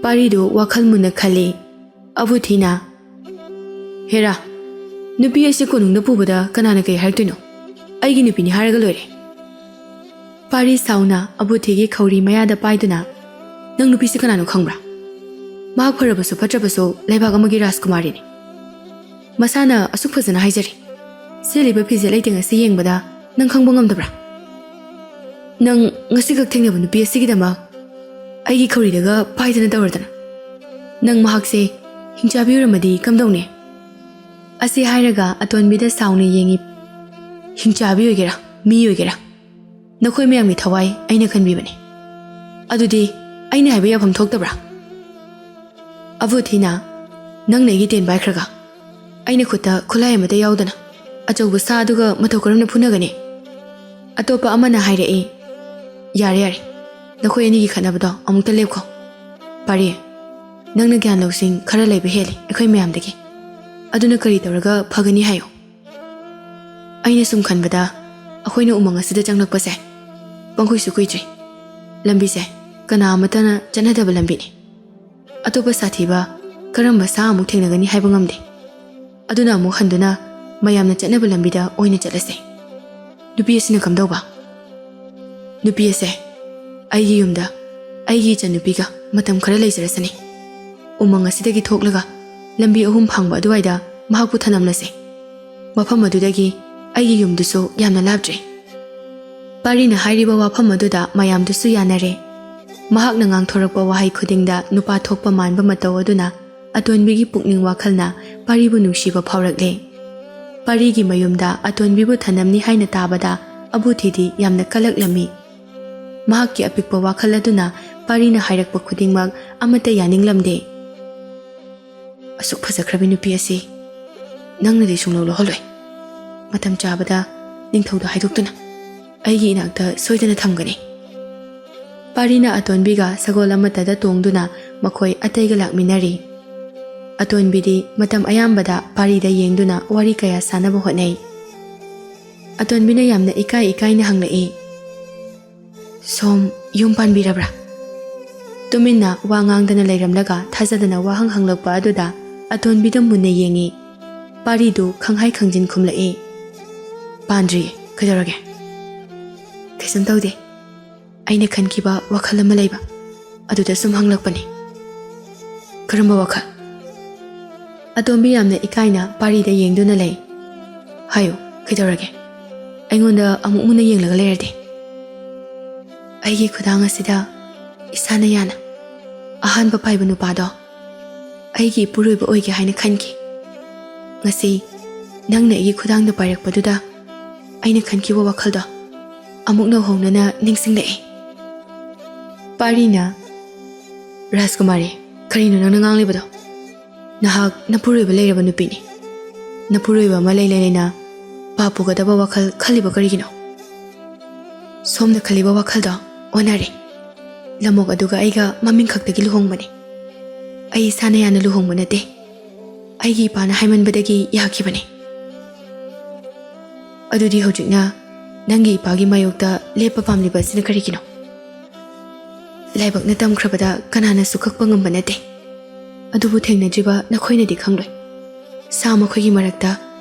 ꯄꯥꯔꯤꯗꯨ ꯋꯥꯈꯜ ꯃꯨꯟꯅ ꯈꯜꯂꯤ꯫ ꯑꯕꯨꯊꯤꯅ, "ꯍꯦꯔꯥ, ꯅꯨꯄꯤ ꯑꯁꯤ ꯀꯣꯅꯨꯡꯗ ꯄꯨꯕꯗ ꯀꯅꯥꯅ ꯀꯩ ꯍꯥꯏꯔꯛꯇꯣꯏꯅꯣ? ꯑꯩꯒꯤ ꯅꯨꯄꯤꯅꯤ ꯍꯥꯏꯔꯒ ꯂꯣꯏꯔꯦ꯫" ꯄꯥꯔꯤ ꯁꯥꯎꯅ ꯑꯕꯨꯊꯤꯒꯤ ꯈꯧꯔꯤ ꯃꯌꯥꯗ ꯄꯥꯏꯗꯨꯅ, "ꯅꯪ ꯅꯨꯄꯤꯁꯤ ꯀꯅꯥꯅꯣ ꯈꯪꯕ꯭ꯔꯥ? ꯃꯍꯥꯛ ꯐꯔꯕꯁꯨ ꯐꯠꯇ꯭ꯔꯕꯁꯨ ꯂꯩꯕꯥꯛ ꯑꯃꯒꯤ ꯔꯥꯖꯀꯨꯃꯥꯔꯤꯅꯤ꯫ ꯃꯁꯥꯅ ꯑꯁꯨꯛ ꯐꯖꯅ ꯍꯥꯏꯖꯔꯤ꯫ ꯁꯦꯠꯂꯤꯕ ꯐꯤꯖꯦꯠ ꯂꯩꯇꯦꯡ ꯑꯁꯤ ꯌꯦꯡꯕꯗ ꯅꯪ ꯈꯪꯕ ꯉꯝꯗꯕ꯭ꯔꯥ? ꯅꯪ ꯉꯁꯤꯈꯛ ꯊꯦꯡꯅꯕ ꯅꯨꯄꯤ ꯑꯁꯤꯒꯤꯗꯃꯛ ꯑꯩꯒꯤ ꯈꯧꯔꯤꯗꯒ ꯄꯥꯏꯗꯅ ꯇꯧꯔꯗꯅ꯫ ꯅꯪ ꯃꯍꯥꯛꯁꯦ ꯍꯤꯡꯆꯥꯕꯤ ꯑꯣꯏꯔꯝꯃꯗꯤ ꯀꯝꯗꯧꯅꯤ?" ꯑꯁꯤ ꯍꯥꯏꯔꯒ ꯑꯇꯣꯟꯕꯤꯗ ꯁꯥꯎꯅ ꯌꯦꯡꯏ꯫ "ꯍꯤꯡꯆꯥꯕꯤ ꯑꯣꯏꯒꯦꯔꯥ, ꯃꯤ ꯑꯣꯏꯒꯦꯔꯥ, ꯅꯈꯣꯏ ꯃꯌꯥꯝꯒꯤ ꯊꯋꯥꯏ ꯑꯩꯅ ꯈꯟꯕꯤꯕꯅꯤ꯫ ꯑꯗꯨꯗꯤ ꯑꯩꯅ ꯍꯥꯏꯕ ꯌꯥꯐꯝ ꯊꯣꯛꯇꯕ꯭ꯔꯥ?" ꯑꯕꯨꯊꯤꯅ, "ꯅꯪꯅ ꯑꯩꯒꯤ ꯇꯦꯟ ꯄꯥꯏꯈ꯭ꯔꯒ ꯑꯩꯅ ꯈꯨꯠꯇ ꯈꯨꯠꯂꯥꯏ ꯑꯃꯠꯇ ꯌꯥꯎꯗꯅ ꯑꯆꯧꯕ ꯁꯥ ꯑꯗꯨꯒ ꯃꯇꯧ ꯀꯔꯝꯅ ꯐꯨꯅꯒꯅꯤ?" ꯑꯇꯣꯞꯄ ꯑꯃꯅ ꯍꯥꯏꯔꯛꯏ, "ꯌꯥꯔꯦ, ꯌꯥꯔꯦ, ꯅꯈꯣꯏ ꯑꯅꯤꯒꯤ ꯈꯠꯅꯕꯗꯣ ꯑꯃꯨꯛꯇ ꯂꯦꯞꯈꯣ꯫ ꯄꯥꯔꯤ, ꯅꯪꯅ ꯒ꯭ꯌꯥꯟ ꯂꯧꯁꯤꯡ ꯈꯔ ꯂꯩꯕ ꯍꯦꯜꯂꯤ ꯑꯩꯈꯣꯏ ꯃꯌꯥꯝꯗꯒꯤ꯫ ꯑꯗꯨꯅ ꯀꯔꯤ ꯇꯧꯔꯒ ꯐꯒꯅꯤ ꯍꯥꯏꯌꯨ? ꯑꯩꯅ ꯁꯨꯝ ꯈꯟꯕꯗ ꯑꯩꯈꯣꯏꯅ ꯎꯃꯪ ꯑꯁꯤꯗ ꯆꯪꯂꯛꯄꯁꯦ ꯄꯪꯀꯨꯏꯁꯨ ꯀꯨꯏꯗ꯭ꯔꯤ꯫ ꯂꯝꯕꯤꯁꯦ ꯀꯅꯥ ꯑꯃꯠꯇꯅ ꯆꯠꯅꯗꯕ ꯂꯝꯕꯤꯅꯤ꯫ ꯑꯇꯣꯞꯄ ꯁꯥꯊꯤꯕ ꯀꯔꯝꯕ ꯁꯥ ꯑꯃꯨꯛ ꯊꯦꯡꯅꯒꯅꯤ ꯍꯥꯏꯕ ꯉꯝꯗꯦ꯫ ꯑꯗꯨꯅ ꯑꯃꯨꯛ ꯍꯟꯗꯨꯅ ꯃꯌꯥꯝꯅ ꯆꯠꯅꯕ ꯂꯝꯕꯤꯗ ꯑꯣꯏꯅ ꯆꯠꯂꯁꯦ꯫ ꯅꯨꯄꯤ ꯑꯁꯤꯅ ꯀꯝꯗꯧꯕ? ꯅꯨꯄꯤ ꯑꯁꯦ ꯑꯩꯒꯤ ꯌꯨꯝꯗ ꯑꯩꯒꯤ ꯏꯆꯟꯅꯨꯄꯤꯒ ꯃꯇꯝ ꯈꯔ ꯂꯩꯖꯔꯁꯅꯤ꯫ ꯎꯃꯪ ꯑꯁꯤꯗꯒꯤ ꯊꯣꯛꯂꯒ ꯂꯝꯕꯤ ꯑꯍꯨꯝ ꯐꯥꯡꯕ ꯑꯗꯨꯋꯥꯏꯗ ꯃꯍꯥꯛꯄꯨ ꯊꯅꯝꯂꯁꯦ꯫ ꯃꯐꯝ ꯑꯗꯨꯗꯒꯤ ꯑꯩꯒꯤ ꯌꯨꯝꯗꯨꯁꯨ ꯌꯥꯝꯅ ꯂꯥꯞꯇ꯭ꯔꯦ꯫ ꯄꯥꯔꯤꯅ ꯍꯥꯏꯔꯤꯕ ꯋꯥꯐꯝ ꯑꯗꯨꯗ ꯃꯌꯥꯝꯗꯨꯁꯨ ꯌꯥꯅꯔꯦ꯫ ꯃꯍꯥꯛꯅ ꯉꯥꯡꯊꯣꯔꯛꯄ ꯋꯥꯍꯩ ꯈꯨꯗꯤꯡꯗ ꯅꯨꯄꯥ ꯊꯣꯛꯄ ꯃꯥꯟꯕ ꯃꯇꯧ ꯑꯗꯨꯅ ꯑꯇꯣꯟꯕꯤꯒꯤ ꯄꯨꯛꯅꯤꯡ ꯋꯥꯈꯜꯅ ꯄꯥꯔꯤꯕꯨ ꯅꯨꯡꯁꯤꯕ ꯐꯥꯎꯔꯛꯂꯦ꯫ ꯄꯥꯔꯤꯒꯤ ꯃꯌꯨꯝꯗ ꯑꯇꯣꯟꯕꯤꯕꯨ ꯊꯅꯝꯅꯤ ꯍꯥꯏꯅ ꯇꯥꯕꯗ ꯑꯕꯨꯊꯤꯗꯤ ꯌꯥꯝꯅ ꯀꯜꯂꯛꯂꯝꯃꯤ꯫ ꯃꯍꯥꯛꯀꯤ ꯑꯄꯤꯛꯄ ꯋꯥꯈꯜ ꯑꯗꯨꯅ ꯄꯥꯔꯤꯅ ꯍꯥꯏꯔꯛꯄ ꯈꯨꯗꯤꯡꯃꯛ ꯑꯃꯠꯇ ꯌꯥꯅꯤꯡꯂꯝꯗꯦ꯫ "ꯑꯁꯨꯛ ꯐꯖꯈ꯭ꯔꯕꯤ ꯅꯨꯄꯤ ꯑꯁꯤ ꯅꯪꯅꯗꯤ ꯁꯨꯡꯂꯧ ꯂꯧꯍꯜꯂꯣꯏ꯫ ꯃꯇꯝ ꯆꯥꯕꯗ ꯅꯤꯡꯊꯧꯗ ꯍꯥꯏꯗꯣꯛꯇꯨꯅ ꯑꯩꯒꯤ ꯏꯅꯥꯛꯇ ꯁꯣꯏꯗꯅ ꯊꯝꯒꯅꯤ꯫" ꯄꯥꯔꯤꯅ ꯑꯇꯣꯟꯕꯤꯒ ꯁꯒꯣꯜ ꯑꯃꯠꯇꯗ ꯇꯣꯡꯗꯨꯅ ꯃꯈꯣꯏ ꯑꯇꯩꯒ ꯂꯥꯛꯃꯤꯟꯅꯔꯤ꯫ ꯑꯇꯣꯟꯕꯤꯗꯤ ꯃꯇꯝ ꯑꯌꯥꯝꯕꯗ ꯄꯥꯔꯤꯗ ꯌꯦꯡꯗꯨꯅ ꯋꯥꯔꯤ ꯀꯌꯥ ꯁꯥꯟꯅꯕ ꯍꯣꯠꯅꯩ꯫ ꯑꯇꯣꯟꯕꯤꯅ ꯌꯥꯝꯅ ꯏꯀꯥꯏ ꯏꯀꯥꯏꯅ ꯍꯪꯂꯛꯏ, "ꯁꯣꯝ ꯌꯨꯝ ꯄꯥꯟꯕꯤꯔꯕ꯭ꯔꯥ?" ꯇꯨꯃꯤꯟꯅ ꯋꯥ ꯉꯥꯡꯗꯅ ꯂꯩꯔꯝꯂꯒ ꯊꯥꯖꯗꯅ ꯋꯥꯍꯪ ꯍꯪꯂꯛꯄ ꯑꯗꯨꯗ ꯑꯇꯣꯟꯕꯤꯗ ꯃꯨꯟꯅ ꯌꯦꯡꯉꯤ꯫ ꯄꯥꯔꯤꯗꯨ ꯈꯪꯍꯥꯏ ꯈꯪꯖꯤꯟ ꯈꯨꯝꯂꯛꯏ, "ꯄꯥꯟꯗ꯭ꯔꯤꯌꯦ, ꯀꯩꯗꯧꯔꯒꯦ?" "ꯀꯩꯁꯨꯝ ꯇꯧꯗꯦ, ꯑꯩꯅ ꯈꯟꯈꯤꯕ ꯋꯥꯈꯜ ꯑꯃ ꯂꯩꯕ, ꯑꯗꯨꯗ ꯁꯨꯝ ꯍꯪꯂꯛꯄꯅꯤ꯫" "ꯀꯔꯝꯕ ꯋꯥꯈꯜ?" ꯑꯇꯣꯝꯕꯤ ꯌꯥꯝꯅ ꯏꯀꯥꯏꯅ ꯄꯥꯔꯤꯗ ꯌꯦꯡꯗꯨꯅ ꯂꯩ꯫ "ꯍꯥꯏꯌꯨ, ꯀꯩꯗꯧꯔꯒꯦ? ꯑꯩꯉꯣꯟꯗ ꯑꯃꯨꯛ ꯃꯨꯟꯅ ꯌꯦꯡꯂꯒ ꯂꯩꯔꯗꯤ?" "ꯑꯩꯒꯤ ꯈꯨꯗꯥꯡ ꯑꯁꯤꯗ ꯏꯁꯥꯅ ꯌꯥꯅ ꯑꯍꯥꯟꯕ ꯄꯥꯏꯕ ꯅꯨꯄꯥꯗꯣ ꯑꯩꯒꯤ ꯏꯄꯨꯔꯣꯏꯕ ꯑꯣꯏꯒꯦ ꯍꯥꯏꯅ ꯈꯟꯈꯤ꯫ ꯉꯁꯤ ꯅꯪꯅ ꯑꯩꯒꯤ ꯈꯨꯗꯥꯡꯗ ꯄꯥꯏꯔꯛꯄꯗꯨꯗ ꯑꯩꯅ ꯈꯟꯈꯤꯕ ꯋꯥꯈꯜꯗꯣ ꯑꯃꯨꯛ ꯅꯧꯍꯧꯅꯅ ꯅꯤꯡꯁꯤꯡꯂꯛꯏ꯫" ꯄꯥꯔꯤꯅ, "ꯔꯥꯖꯀꯨꯃꯥꯔꯤ, ꯀꯔꯤꯅꯣ ꯅꯪꯅ ꯉꯥꯡꯂꯤꯕꯗꯣ? ꯅꯍꯥꯛ ꯅꯄꯨꯔꯣꯏꯕ ꯂꯩꯔꯕ ꯅꯨꯄꯤꯅꯤ꯫ ꯅꯄꯨꯔꯣꯏꯕ ꯑꯃ ꯂꯩ ꯂꯩꯅ ꯄꯥꯞ ꯄꯨꯒꯗꯕ ꯋꯥꯈꯜ ꯈꯜꯂꯤꯕ ꯀꯔꯤꯒꯤꯅꯣ? ꯁꯣꯝꯅ ꯈꯜꯂꯤꯕ ꯋꯥꯈꯜꯗꯣ ꯑꯣꯟꯅꯔꯦ꯫ ꯂꯝꯑꯣꯛ ꯑꯗꯨꯒ ꯑꯩꯒ ꯃꯃꯤꯡ ꯈꯛꯇꯒꯤ ꯂꯨꯍꯣꯡꯕꯅꯤ꯫ ꯑꯩ ꯏꯁꯥꯅ ꯌꯥꯅ ꯂꯨꯍꯣꯡꯕ ꯅꯠꯇꯦ꯫ ꯑꯩꯒꯤ ꯏꯄꯥꯅ ꯍꯥꯏꯃꯟꯕꯗꯒꯤ ꯌꯥꯈꯤꯕꯅꯤ꯫" "ꯑꯗꯨꯗꯤ ꯍꯧꯖꯤꯛꯅ ꯅꯪꯒꯤ ꯏꯄꯥꯒꯤ ꯃꯥꯌꯣꯛꯇ ꯂꯦꯞꯄ ꯄꯥꯝꯂꯤꯕ ꯑꯁꯤꯅ ꯀꯔꯤꯒꯤꯅꯣ? ꯂꯥꯏꯕꯛꯅ ꯇꯝꯈ꯭ꯔꯕꯗ ꯀꯅꯥꯅꯁꯨ ꯀꯛꯄ ꯉꯝꯕ ꯅꯠꯇꯦ꯫ ꯑꯗꯨꯕꯨ ꯊꯦꯡꯅꯗ꯭ꯔꯤꯕ ꯅꯈꯣꯏꯅꯗꯤ ꯈꯪꯂꯣꯏ꯫ ꯁꯥ ꯃꯈꯣꯏꯒꯤ ꯃꯔꯛꯇ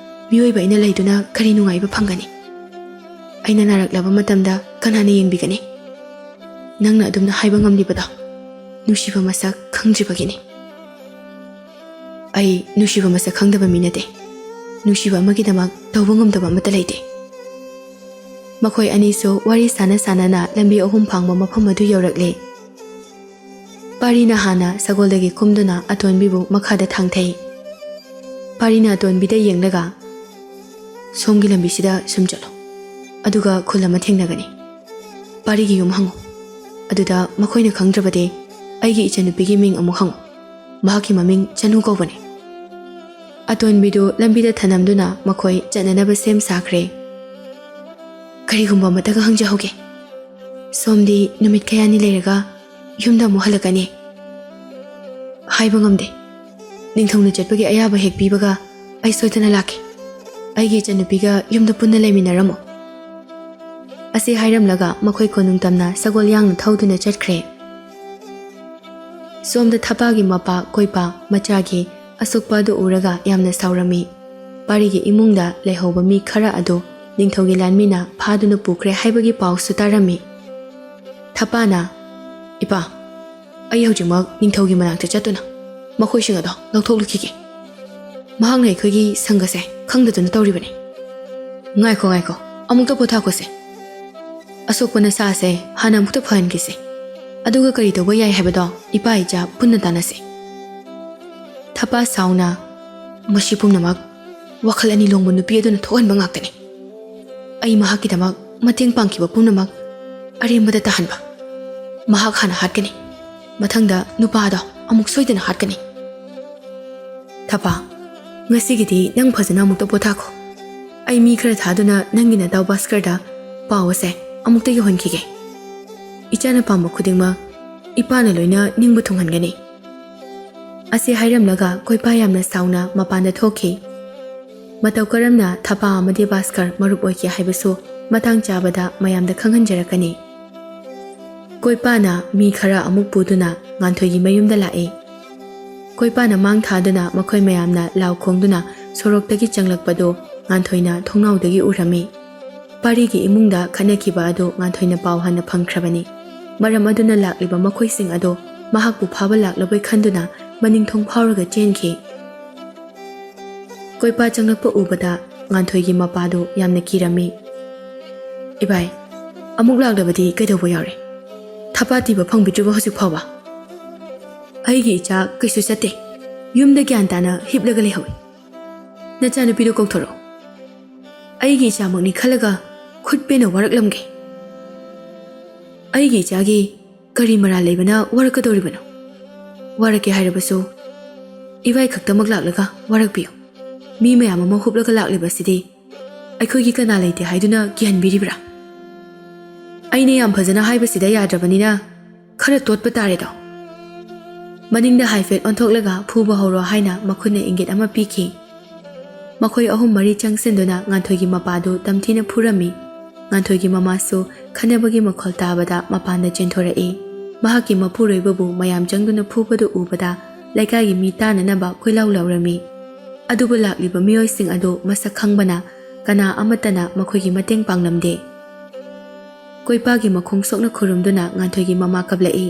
ꯃꯤꯑꯣꯏꯕ ꯑꯩꯅ ꯂꯩꯗꯨꯅ ꯀꯔꯤ ꯅꯨꯡꯉꯥꯏꯕ ꯐꯪꯒꯅꯤ?" ꯑꯩꯅ ꯅꯥꯔꯛꯂꯕ ꯃꯇꯝꯗ ꯀꯅꯥꯅ ꯌꯦꯡꯕꯤꯒꯅꯤ? ꯅꯪꯅ ꯑꯗꯨꯝꯅ ꯍꯥꯏꯕ ꯉꯝꯂꯤꯕꯗꯣ ꯅꯨꯡꯁꯤꯕ ꯃꯁꯛ ꯈꯪꯗ꯭ꯔꯤꯕꯒꯤꯅꯤ꯫ ꯑꯩ ꯅꯨꯡꯁꯤꯕ ꯃꯁꯛ ꯈꯪꯗꯕ ꯃꯤ ꯅꯠꯇꯦ꯫ ꯅꯨꯡꯁꯤꯕ ꯑꯃꯒꯤꯗꯃꯛ ꯇꯧꯕ ꯉꯝꯗꯕ ꯑꯃꯠꯇ ꯂꯩꯇꯦ꯫ ꯃꯈꯣꯏ ꯑꯅꯤꯁꯨ ꯋꯥꯔꯤ ꯁꯥꯟꯅ ꯁꯥꯟꯅꯅ ꯂꯝꯕꯤ ꯑꯍꯨꯝ ꯐꯥꯡꯕ ꯃꯐꯝ ꯑꯗꯨ ꯌꯧꯔꯛꯂꯦ꯫ ꯄꯥꯔꯤꯅ ꯍꯥꯟꯅ ꯁꯒꯣꯜꯗꯒꯤ ꯀꯨꯝꯗꯨꯅ ꯑꯇꯣꯟꯕꯤꯕꯨ ꯃꯈꯥꯗ ꯊꯥꯡꯊꯩ꯫ ꯄꯥꯔꯤꯅ ꯑꯇꯣꯟꯕꯤꯗ ꯌꯦꯡꯂꯒ, "ꯁꯣꯝꯒꯤ ꯂꯝꯕꯤꯁꯤꯗ ꯁꯨꯝ ꯆꯠꯂꯣ, ꯑꯗꯨꯒ ꯈꯨꯜ ꯑꯃ ꯊꯦꯡꯅꯒꯅꯤ꯫ ꯄꯥꯔꯤꯒꯤ ꯌꯨꯝ ꯍꯪꯉꯨ꯫ ꯑꯗꯨꯗ ꯃꯈꯣꯏꯅ ꯈꯪꯗ꯭ꯔꯕꯗꯤ ꯑꯩꯒꯤ ꯏꯆꯟꯅꯨꯄꯤꯒꯤ ꯃꯤꯡ ꯑꯃꯨꯛ ꯍꯪꯉꯨ꯫ ꯃꯍꯥꯛꯀꯤ ꯃꯃꯤꯡ ꯆꯅꯨ ꯀꯧꯕꯅꯤ꯫" ꯑꯇꯣꯟꯕꯤꯗꯨ ꯂꯝꯕꯤꯗ ꯊꯅꯝꯗꯨꯅ ꯃꯈꯣꯏ ꯆꯠꯅꯅꯕ ꯁꯦꯝ ꯁꯥꯈ꯭ꯔꯦ꯫ "ꯀꯔꯤꯒꯨꯝꯕ ꯑꯃꯠꯇꯒ ꯍꯪꯖꯍꯧꯒꯦ꯫ ꯁꯣꯝꯗꯤ ꯅꯨꯃꯤꯠ ꯀꯌꯥꯅꯤ ꯂꯩꯔꯒ ꯌꯨꯝꯗ ꯑꯃꯨꯛ ꯍꯜꯂꯛꯀꯅꯤ?" "ꯍꯥꯏꯕ ꯉꯝꯗꯦ꯫ ꯅꯤꯡꯊꯧꯅ ꯆꯠꯄꯒꯤ ꯑꯌꯥꯕ ꯍꯦꯛ ꯄꯤꯕꯒ ꯑꯩ ꯁꯣꯏꯗꯅ ꯂꯥꯛꯀꯦ꯫ ꯑꯩꯒꯤ ꯏꯆꯟꯅꯨꯄꯤꯒ ꯌꯨꯝꯗ ꯄꯨꯟꯅ ꯂꯩꯃꯤꯟꯅꯔꯝꯃꯣ꯫" ꯑꯁꯤ ꯍꯥꯏꯔꯝꯂꯒ ꯃꯈꯣꯏ ꯀꯣꯅꯨꯡ ꯇꯝꯅ ꯁꯒꯣꯜ ꯌꯥꯡꯅ ꯊꯧꯗꯨꯅ ꯆꯠꯈ꯭ꯔꯦ꯫ ꯁꯣꯝꯗ ꯊꯄꯥꯒꯤ ꯃꯄꯥ ꯀꯣꯏꯄꯥ ꯃꯆꯥꯒꯤ ꯑꯁꯣꯛꯄ ꯑꯗꯨ ꯎꯔꯒ ꯌꯥꯝꯅ ꯁꯥꯎꯔꯝꯃꯤ꯫ ꯄꯥꯔꯤꯒꯤ ꯏꯃꯨꯡꯗ ꯂꯩꯍꯧꯕ ꯃꯤ ꯈꯔ ꯑꯗꯨ ꯅꯤꯡꯊꯧꯒꯤ ꯂꯥꯟꯃꯤꯅ ꯐꯥꯗꯨꯅ ꯄꯨꯈ꯭ꯔꯦ ꯍꯥꯏꯕꯒꯤ ꯄꯥꯎꯁꯨ ꯇꯥꯔꯝꯃꯤ꯫ ꯊꯄꯥꯅ, "ꯏꯄꯥ, ꯑꯩ ꯍꯧꯖꯤꯛꯃꯛ ꯅꯤꯡꯊꯧꯒꯤ ꯃꯅꯥꯛꯇ ꯆꯠꯇꯨꯅ ꯃꯈꯣꯏꯁꯤꯡ ꯑꯗꯣ ꯂꯧꯊꯣꯛꯂꯨꯈꯤꯒꯦ꯫ ꯃꯍꯥꯛꯅ ꯑꯩꯈꯣꯏꯒꯤ ꯁꯪꯒꯁꯦ ꯈꯪꯗꯗꯨꯅ ꯇꯧꯔꯤꯕꯅꯤ꯫" "ꯉꯥꯏꯈꯣ, ꯉꯥꯏꯈꯣ, ꯑꯃꯨꯛꯇ ꯄꯣꯊꯥꯈꯣꯁꯦ꯫ ꯑꯁꯣꯛꯄ ꯅꯁꯥꯁꯦ ꯍꯥꯟꯅ ꯑꯃꯨꯛꯇ ꯐꯍꯟꯈꯤꯁꯦ꯫ ꯑꯗꯨꯒ ꯀꯔꯤ ꯇꯧꯕ ꯌꯥꯏ ꯍꯥꯏꯕꯗꯣ ꯏꯄꯥ ꯏꯆꯥ ꯄꯨꯟꯅ ꯇꯥꯟꯅꯁꯦ꯫" ꯊꯄꯥ ꯁꯥꯎꯅ, "ꯃꯁꯤ ꯄꯨꯝꯅꯃꯛ ꯋꯥꯈꯜ ꯑꯅꯤ ꯂꯣꯡꯕ ꯅꯨꯄꯤ ꯑꯗꯨꯅ ꯊꯣꯛꯍꯟꯕ ꯉꯥꯛꯇꯅꯤ꯫ ꯑꯩ ꯃꯍꯥꯛꯀꯤꯗꯃꯛ ꯃꯇꯦꯡ ꯄꯥꯡꯈꯤꯕ ꯄꯨꯝꯅꯃꯛ ꯑꯔꯦꯝꯕꯗ ꯇꯥꯍꯟꯕ꯫ ꯃꯍꯥꯛ ꯍꯥꯟꯅ ꯍꯥꯠꯀꯅꯤ, ꯃꯊꯪꯗ ꯅꯨꯄꯥꯗꯣ ꯑꯃꯨꯛ ꯁꯣꯏꯗꯅ ꯍꯥꯠꯀꯅꯤ꯫" "ꯊꯄꯥ, ꯉꯁꯤꯒꯤꯗꯤ ꯅꯪ ꯐꯖꯅ ꯑꯃꯨꯛꯇ ꯄꯣꯊꯥꯈꯣ꯫ ꯑꯩ ꯃꯤ ꯈꯔ ꯊꯥꯗꯨꯅ ꯅꯪꯒꯤ ꯅꯇꯥꯎ ꯚꯥꯁꯀꯔꯗ ꯄꯥꯎ ꯑꯁꯦ ꯑꯃꯨꯛꯇ ꯌꯧꯍꯟꯈꯤꯒꯦ꯫ ꯏꯆꯥꯅ ꯄꯥꯝꯕ ꯈꯨꯗꯤꯡꯃꯛ ꯏꯄꯥꯅ ꯂꯣꯏꯅ ꯅꯤꯡꯕ ꯊꯨꯡꯍꯟꯒꯅꯤ꯫" ꯑꯁꯤ ꯍꯥꯏꯔꯝꯂꯒ ꯀꯣꯏꯄꯥ ꯌꯥꯝꯅ ꯁꯥꯎꯅ ꯃꯄꯥꯟꯗ ꯊꯣꯛꯈꯤ꯫ ꯃꯇꯧ ꯀꯔꯝꯅ ꯊꯄꯥ ꯑꯃꯗꯤ ꯚꯥꯁꯀꯔ ꯃꯔꯨꯞ ꯑꯣꯏꯈꯤ ꯍꯥꯏꯕꯁꯨ ꯃꯇꯥꯡ ꯆꯥꯕꯗ ꯃꯌꯥꯝꯗ ꯈꯪꯍꯟꯖꯔꯛꯀꯅꯤ꯫ ꯀꯣꯏꯄꯥꯅ ꯃꯤ ꯈꯔ ꯑꯃꯨꯛ ꯄꯨꯗꯨꯅ ꯉꯥꯟꯊꯣꯏꯒꯤ ꯃꯌꯨꯝꯗ ꯂꯥꯛꯏ꯫ ꯀꯣꯏꯄꯥꯅ ꯃꯥꯡ ꯊꯥꯗꯨꯅ ꯃꯈꯣꯏ ꯃꯌꯥꯝꯅ ꯂꯥꯎ ꯈꯣꯡꯗꯨꯅ ꯁꯣꯔꯣꯛꯇꯒꯤ ꯆꯪꯂꯛꯄꯗꯨ ꯉꯥꯟꯊꯣꯏꯅ ꯊꯣꯡꯅꯥꯎꯗꯒꯤ ꯎꯔꯝꯃꯤ꯫ ꯋꯥꯔꯤꯒꯤ ꯏꯃꯨꯡꯗ ꯈꯠꯅꯈꯤꯕ ꯑꯗꯨ ꯉꯥꯟꯊꯣꯏꯅ ꯄꯥꯎ ꯍꯥꯟꯅ ꯐꯪꯈ꯭ꯔꯕꯅꯤ꯫ ꯃꯔꯝ ꯑꯗꯨꯅ ꯂꯥꯛꯂꯤꯕ ꯃꯈꯣꯏꯁꯤꯡ ꯑꯗꯨ ꯃꯍꯥꯛꯄꯨ ꯐꯥꯕ ꯂꯥꯛꯂꯕꯣꯏ ꯈꯟꯗꯨꯅ ꯃꯅꯤꯡ ꯊꯣꯡ ꯐꯥꯎꯔꯒ ꯆꯦꯟꯈꯤ꯫ ꯀꯣꯏꯄꯥ ꯆꯪꯂꯛꯄ ꯎꯕꯗ ꯉꯥꯟꯊꯣꯏꯒꯤ ꯃꯄꯥꯗꯨ ꯌꯥꯝꯅ ꯀꯤꯔꯝꯃꯤ꯫ "ꯏꯕꯥꯏ, ꯑꯃꯨꯛ ꯂꯥꯛꯂꯕꯗꯤ ꯀꯩꯗꯧꯕ ꯌꯥꯎꯔꯦ? ꯊꯄꯥ ꯇꯤꯕ ꯐꯪꯕꯤꯗ꯭ꯔꯤꯕ ꯍꯧꯖꯤꯛ ꯐꯥꯎꯕ?" "ꯑꯩꯒꯤ ꯏꯆꯥ ꯀꯩꯁꯨ ꯆꯠꯇꯦ, ꯌꯨꯝꯗ ꯒ꯭ꯌꯥꯟ ꯇꯥꯅ ꯍꯤꯞꯂꯒ ꯂꯩꯍꯧꯏ꯫ ꯅꯆꯥꯅꯨꯄꯤꯗꯨ ꯀꯧꯊꯣꯔꯛꯎ꯫ ꯑꯩꯒꯤ ꯏꯆꯥꯃꯛꯅꯤ ꯈꯜꯂꯒ ꯈꯨꯠ ꯄꯦꯟꯅ ꯋꯥꯔꯛꯂꯝꯒꯦ꯫ ꯑꯩꯒꯤ ꯏꯆꯥꯒꯤ ꯀꯔꯤ ꯃꯔꯥꯜ ꯂꯩꯕꯅ ꯋꯥꯔꯛꯀꯗꯧꯔꯤꯕꯅꯣ? ꯋꯥꯔꯛꯀꯦ ꯍꯥꯏꯔꯕꯁꯨ ꯏꯕꯥꯏ ꯈꯛꯇꯃꯛ ꯂꯥꯛꯂꯒ ꯋꯥꯔꯛꯄꯤꯌꯨ꯫ ꯃꯤ ꯃꯌꯥꯝ ꯑꯃ ꯍꯨꯞꯂꯒ ꯂꯥꯛꯂꯤꯕꯁꯤꯗꯤ ꯑꯩꯈꯣꯏꯒꯤ ꯀꯅꯥ ꯂꯩꯇꯦ ꯍꯥꯏꯗꯨꯅ ꯀꯤꯍꯟꯕꯤꯔꯤꯕ꯭ꯔꯥ? ꯑꯩꯅ ꯌꯥꯝ ꯐꯖꯅ ꯍꯥꯏꯕꯁꯤꯗ ꯌꯥꯗ꯭ꯔꯕꯅꯤꯅ ꯈꯔ ꯇꯣꯠꯄ ꯇꯥꯔꯦꯗꯣ꯫" ꯃꯅꯤꯡꯗ ꯍꯥꯏꯐꯦꯠ ꯑꯣꯟꯊꯣꯛꯂꯒ ꯐꯨꯕ ꯍꯧꯔꯣ ꯍꯥꯏꯅ ꯃꯈꯨꯠꯅ ꯏꯪꯒꯤꯠ ꯑꯃ ꯄꯤꯈꯤ꯫ ꯃꯈꯣꯏ ꯑꯍꯨꯝ ꯃꯔꯤ ꯆꯪꯁꯤꯟꯗꯨꯅ ꯉꯥꯟꯊꯣꯏꯒꯤ ꯃꯄꯥꯗꯨ ꯇꯝꯊꯤꯅ ꯐꯨꯔꯝꯃꯤ꯫ ꯉꯥꯟꯊꯣꯏꯒꯤ ꯃꯃꯥꯁꯨ ꯈꯠꯅꯕꯒꯤ ꯃꯈꯣꯜ ꯇꯥꯕꯗ ꯃꯄꯥꯟꯗ ꯆꯦꯟꯊꯣꯔꯛꯏ꯫ ꯃꯍꯥꯛꯀꯤ ꯃꯄꯨꯔꯣꯏꯕꯕꯨ ꯃꯌꯥꯝ ꯆꯪꯗꯨꯅ ꯐꯨꯕꯗꯨ ꯎꯕꯗ ꯂꯩꯀꯥꯏꯒꯤ ꯃꯤ ꯇꯥꯅꯅꯕ ꯀꯣꯏꯂꯥꯎ ꯂꯥꯎꯔꯝꯃꯤ꯫ ꯑꯗꯨꯕꯨ ꯂꯥꯛꯂꯤꯕ ꯃꯤꯑꯣꯏꯁꯤꯡ ꯑꯗꯨ ꯃꯁꯛ ꯈꯪꯕꯅ ꯀꯅꯥ ꯑꯃꯠꯇꯅ ꯃꯈꯣꯏꯒꯤ ꯃꯇꯦꯡ ꯄꯥꯡꯂꯝꯗꯦ꯫ ꯀꯣꯏꯄꯥꯒꯤ ꯃꯈꯣꯡ ꯁꯣꯛꯅ ꯈꯨꯔꯨꯝꯗꯨꯅ ꯉꯥꯟꯊꯣꯏꯒꯤ ꯃꯃꯥ ꯀꯞꯂꯛꯏ꯫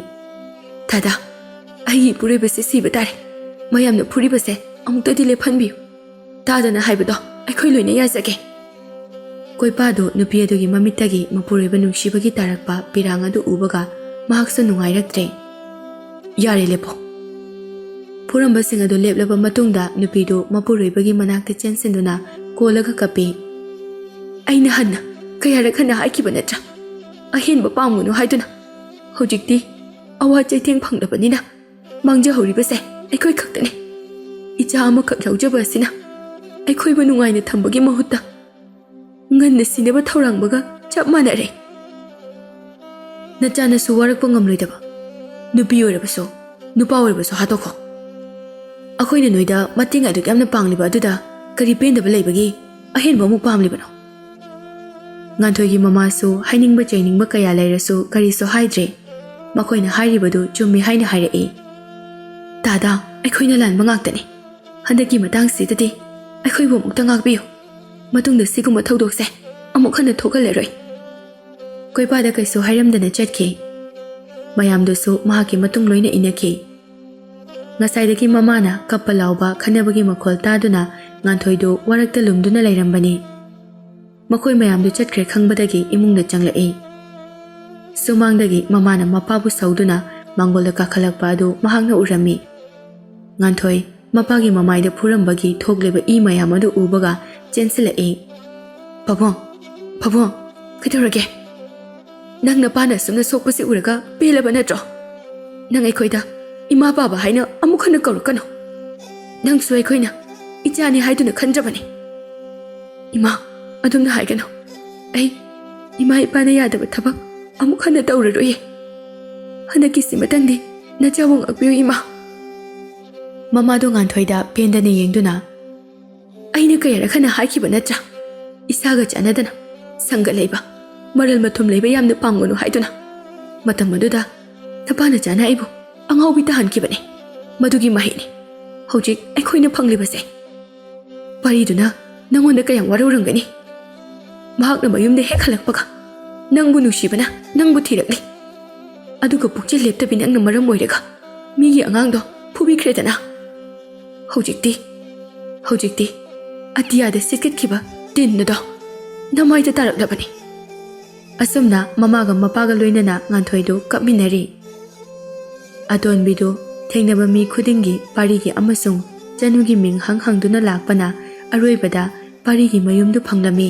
"ꯗꯥꯗꯥ, ꯑꯩꯒꯤ ꯏꯄꯨꯔꯣꯏꯕꯁꯦ ꯁꯤꯕ ꯇꯥꯔꯦ꯫ ꯃꯌꯥꯝꯅ ꯐꯨꯔꯤꯕꯁꯦ ꯑꯃꯨꯛꯇꯗꯤ ꯂꯦꯞꯍꯟꯕꯤꯌꯨ꯫ ꯇꯥꯗꯅ ꯍꯥꯏꯕꯗꯣ ꯑꯩꯈꯣꯏ ꯂꯣꯏꯅ ꯌꯥꯖꯒꯦ꯫" ꯀꯣꯏꯄꯥꯗꯨ ꯅꯨꯄꯤ ꯑꯗꯨꯒꯤ ꯃꯃꯤꯠꯇꯒꯤ ꯃꯄꯨꯔꯣꯏꯕ ꯅꯨꯡꯁꯤꯕꯒꯤ ꯇꯥꯔꯛꯄ ꯄꯤꯔꯥꯡ ꯑꯗꯨ ꯎꯕꯒ ꯃꯍꯥꯛꯁꯨ ꯅꯨꯡꯉꯥꯏꯔꯛꯇ꯭ꯔꯦ꯫ "ꯌꯥꯔꯦ, ꯂꯦꯞꯄꯣ꯫" ꯐꯨꯔꯝꯕꯁꯤꯡ ꯑꯗꯨ ꯂꯦꯞꯂꯕ ꯃꯇꯨꯡꯗ ꯅꯨꯄꯤꯗꯨ ꯃꯄꯨꯔꯣꯏꯕꯒꯤ ꯃꯅꯥꯛꯇ ꯆꯦꯟꯁꯤꯟꯗꯨꯅ ꯀꯣꯜꯂꯒ ꯀꯞꯄꯤ꯫ "ꯑꯩꯅ ꯍꯟꯅ ꯀꯌꯥꯔꯛ ꯍꯟꯅ ꯍꯥꯏꯈꯤꯕ ꯅꯠꯇ꯭ꯔꯥ, ꯑꯍꯦꯟꯕ ꯄꯥꯝꯒꯅꯨ ꯍꯥꯏꯗꯨꯅ? ꯍꯧꯖꯤꯛꯇꯤ ꯑꯋꯥ ꯆꯩꯊꯦꯡ ꯐꯪꯂꯕꯅꯤꯅ ꯃꯥꯡꯖꯍꯧꯔꯤꯕꯁꯦ ꯑꯩꯈꯣꯏ ꯈꯛꯇꯅꯤ꯫ ꯏꯆꯥ ꯑꯃꯈꯛ ꯌꯥꯎꯖꯕ ꯑꯁꯤꯅ ꯑꯩꯈꯣꯏꯕꯨ ꯅꯨꯡꯉꯥꯏꯅ ꯊꯝꯕꯒꯤ ꯃꯍꯨꯠꯇ ꯉꯟꯅ ꯁꯤꯅꯕ ꯊꯧꯔꯥꯡꯕꯒ ꯆꯞ ꯃꯥꯟꯅꯔꯦ꯫ ꯅꯆꯥꯅꯁꯨ ꯋꯥꯔꯛꯄ ꯉꯝꯂꯣꯏꯗꯕ ꯅꯨꯄꯤ ꯑꯣꯏꯔꯕꯁꯨ, ꯅꯨꯄꯥ ꯑꯣꯏꯔꯕꯁꯨ ꯍꯥꯠꯇꯣꯛꯈꯣ꯫ ꯑꯩꯈꯣꯏꯅ ꯅꯣꯏꯗ ꯃꯇꯦꯡ ꯑꯗꯨꯛ ꯌꯥꯝꯅ ꯄꯥꯡꯂꯤꯕ ꯑꯗꯨꯗ ꯀꯔꯤ ꯄꯦꯟꯗꯕ ꯂꯩꯕꯒꯤ ꯑꯍꯦꯟꯕ ꯑꯃꯨꯛ ꯄꯥꯝꯂꯤꯕꯅꯣ?" ꯉꯥꯟꯊꯣꯏꯒꯤ ꯃꯃꯥꯁꯨ ꯍꯥꯏꯅꯤꯡꯕ ꯆꯩꯅꯤꯡꯕ ꯀꯌꯥ ꯂꯩꯔꯁꯨ ꯀꯔꯤꯁꯨ ꯍꯥꯏꯗ꯭ꯔꯦ꯫ ꯃꯈꯣꯏꯅ ꯍꯥꯏꯔꯤꯕꯗꯨ ꯆꯨꯝꯃꯤ ꯍꯥꯏꯅ ꯍꯥꯏꯔꯛꯏ꯫ "ꯗꯥꯗꯥ, ꯑꯩꯈꯣꯏꯅ ꯂꯥꯟꯕ ꯉꯥꯛꯇꯅꯤ꯫ ꯍꯟꯗꯛꯀꯤ ꯃꯇꯥꯡꯁꯤꯗꯗꯤ ꯑꯩꯈꯣꯏꯕꯨ ꯑꯃꯨꯛꯇ ꯉꯥꯛꯄꯤꯌꯨ꯫ ꯃꯇꯨꯡꯗ ꯁꯤꯒꯨꯝꯕ ꯊꯧꯗꯣꯛꯁꯦ ꯑꯃꯨꯛ ꯍꯟꯅ ꯊꯣꯛꯍꯜꯂꯔꯣꯏ꯫ ꯀꯣꯏꯄꯥꯗ ꯀꯩꯁꯨ ꯍꯥꯏꯔꯝꯗꯅ ꯆꯠꯈꯤ꯫ ꯃꯌꯥꯝꯗꯨꯁꯨ ꯃꯍꯥꯛꯀꯤ ꯃꯇꯨꯡ ꯂꯣꯏꯅ ꯏꯟꯅꯈꯤ꯫ ꯉꯁꯥꯏꯗꯒꯤ ꯃꯃꯥꯅ ꯀꯞꯄ ꯂꯥꯎꯕ ꯈꯠꯅꯕꯒꯤ ꯃꯈꯣꯜ ꯇꯥꯗꯨꯅ ꯉꯥꯟꯊꯣꯏꯗꯨ ꯋꯥꯔꯛꯇ ꯂꯨꯝꯗꯨꯅ ꯂꯩꯔꯝꯕꯅꯤ꯫ ꯃꯈꯣꯏ ꯃꯌꯥꯝꯗꯨ ꯆꯠꯈ꯭ꯔꯦ ꯈꯪꯕꯗꯒꯤ ꯏꯃꯨꯡꯗ ꯆꯪꯂꯛꯏ꯫ ꯁꯨꯃꯥꯡꯗꯒꯤ ꯃꯃꯥꯅ ꯃꯄꯥꯕꯨ ꯁꯧꯗꯨꯅ ꯃꯥꯡꯒꯣꯜꯗ ꯀꯥꯈꯠꯂꯛꯄ ꯑꯗꯨ ꯃꯍꯥꯛꯅ ꯎꯔꯝꯃꯤ꯫ ꯉꯥꯟꯊꯣꯏ ꯃꯄꯥꯒꯤ ꯃꯃꯥꯏꯗ ꯐꯨꯔꯝꯕꯒꯤ ꯊꯣꯛꯂꯤꯕ ꯏ ꯃꯌꯥꯝ ꯑꯗꯨ ꯎꯕꯒ ꯆꯦꯟꯁꯤꯜꯂꯛꯏ꯫ "ꯄꯥꯕꯨꯡ, ꯄꯥꯕꯨꯡ, ꯀꯩꯗꯧꯔꯒꯦ? ꯅꯪ ꯅꯄꯥꯅ ꯑꯁꯨꯝꯅ ꯁꯣꯛꯄꯁꯤ ꯎꯔꯒ ꯄꯦꯜꯂꯕ ꯅꯠꯇ꯭ꯔꯣ? ꯅꯪ ꯑꯩꯈꯣꯏꯗ ꯏꯃꯥ ꯄꯥꯕ ꯍꯥꯏꯅ ꯑꯃꯨꯛ ꯍꯟꯅ ꯀꯧꯔꯛꯀꯅꯨ꯫ ꯅꯪꯁꯨ ꯑꯩꯈꯣꯏꯅ ꯏꯆꯥꯅꯤ ꯍꯥꯏꯗꯨꯅ ꯈꯟꯖꯕꯅꯤ꯫ ꯏꯃꯥ, ꯑꯗꯨꯝꯅ ꯍꯥꯏꯒꯅꯨ꯫ ꯑꯩ ꯏꯃꯥ ꯏꯄꯥꯅ ꯌꯥꯗꯕ ꯊꯕꯛ ꯑꯃꯨꯛ ꯍꯟꯅ ꯇꯧꯔꯔꯣꯏꯌꯦ꯫ ꯍꯟꯗꯛꯀꯤꯁꯤꯃꯇꯪꯗꯤ ꯅꯆꯥꯕꯨ ꯉꯥꯛꯄꯤꯌꯨ, ꯏꯃꯥ꯫" ꯃꯃꯥꯗꯣ ꯉꯥꯟꯊꯣꯏꯗ ꯄꯦꯟꯗꯅ ꯌꯦꯡꯗꯨꯅ, "ꯑꯩꯅ ꯀꯌꯥꯔꯛ ꯍꯟꯅ ꯍꯥꯏꯈꯤꯕ ꯅꯠꯇ꯭ꯔꯥ? ꯏꯁꯥꯒ ꯆꯥꯟꯅꯗꯅ ꯁꯪꯒ ꯂꯩꯕ, ꯃꯔꯜ ꯃꯊꯨꯝ ꯂꯩꯕ ꯌꯥꯝꯅ ꯄꯥꯝꯒꯅꯨ ꯍꯥꯏꯗꯨꯅ꯫ ꯃꯇꯝ ꯑꯗꯨꯗ ꯅꯄꯥ ꯅꯆꯥꯅ ꯑꯩꯕꯨ ꯑꯉꯥꯎꯕꯤ ꯇꯥꯍꯟꯈꯤꯕꯅꯤ꯫ ꯃꯗꯨꯒꯤ ꯃꯍꯩꯅꯤ ꯍꯧꯖꯤꯛ ꯑꯩꯈꯣꯏꯅ ꯐꯪꯂꯤꯕꯁꯦ꯫" ꯄꯥꯔꯤꯗꯨꯅ ꯅꯪꯉꯣꯟꯗ ꯀꯌꯥꯝ ꯋꯥꯔꯧꯔꯝꯒꯅꯤ꯫ ꯃꯍꯥꯛꯅ ꯃꯌꯨꯝꯗ ꯍꯦꯛ ꯍꯜꯂꯛꯄꯒ ꯅꯪꯕꯨ ꯅꯨꯡꯁꯤꯕꯅ ꯅꯪꯕꯨ ꯊꯤꯔꯛꯂꯤ꯫ ꯑꯗꯨꯒ ꯄꯨꯛꯆꯦꯜ ꯂꯦꯞꯇꯕꯤ ꯅꯪꯅ ꯃꯔꯝ ꯑꯣꯏꯔꯒ ꯃꯤꯒꯤ ꯑꯉꯥꯡꯗꯣ ꯐꯨꯕꯤꯈ꯭ꯔꯦꯗꯅ꯫ ꯍꯧꯖꯤꯛꯇꯤ, ꯍꯧꯖꯤꯛꯇꯤ ꯑꯇꯤꯌꯥꯗ ꯁꯤꯠꯀꯠꯈꯤꯕ ꯇꯤꯟ ꯑꯗꯣ ꯅꯃꯥꯏꯗ ꯇꯥꯔꯛꯂꯕꯅꯤ꯫ ꯑꯁꯨꯝꯅ ꯃꯃꯥꯒ ꯃꯄꯥꯒ ꯂꯣꯏꯅꯅ ꯉꯥꯟꯊꯣꯏꯗꯨ ꯀꯞꯃꯤꯟꯅꯔꯤ꯫ ꯑꯇꯣꯟꯕꯤꯗꯨ ꯊꯦꯡꯅꯕ ꯃꯤ ꯈꯨꯗꯤꯡꯒꯤ ꯄꯥꯔꯤꯒꯤ ꯑꯃꯁꯨꯡ ꯆꯅꯨꯒꯤ ꯃꯤꯡ ꯍꯪ ꯍꯪꯗꯨꯅ ꯂꯥꯛꯄꯅ ꯑꯔꯣꯏꯕꯗ ꯄꯥꯔꯤꯒꯤ ꯃꯌꯨꯝꯗꯨ ꯐꯪꯂꯝꯃꯤ꯫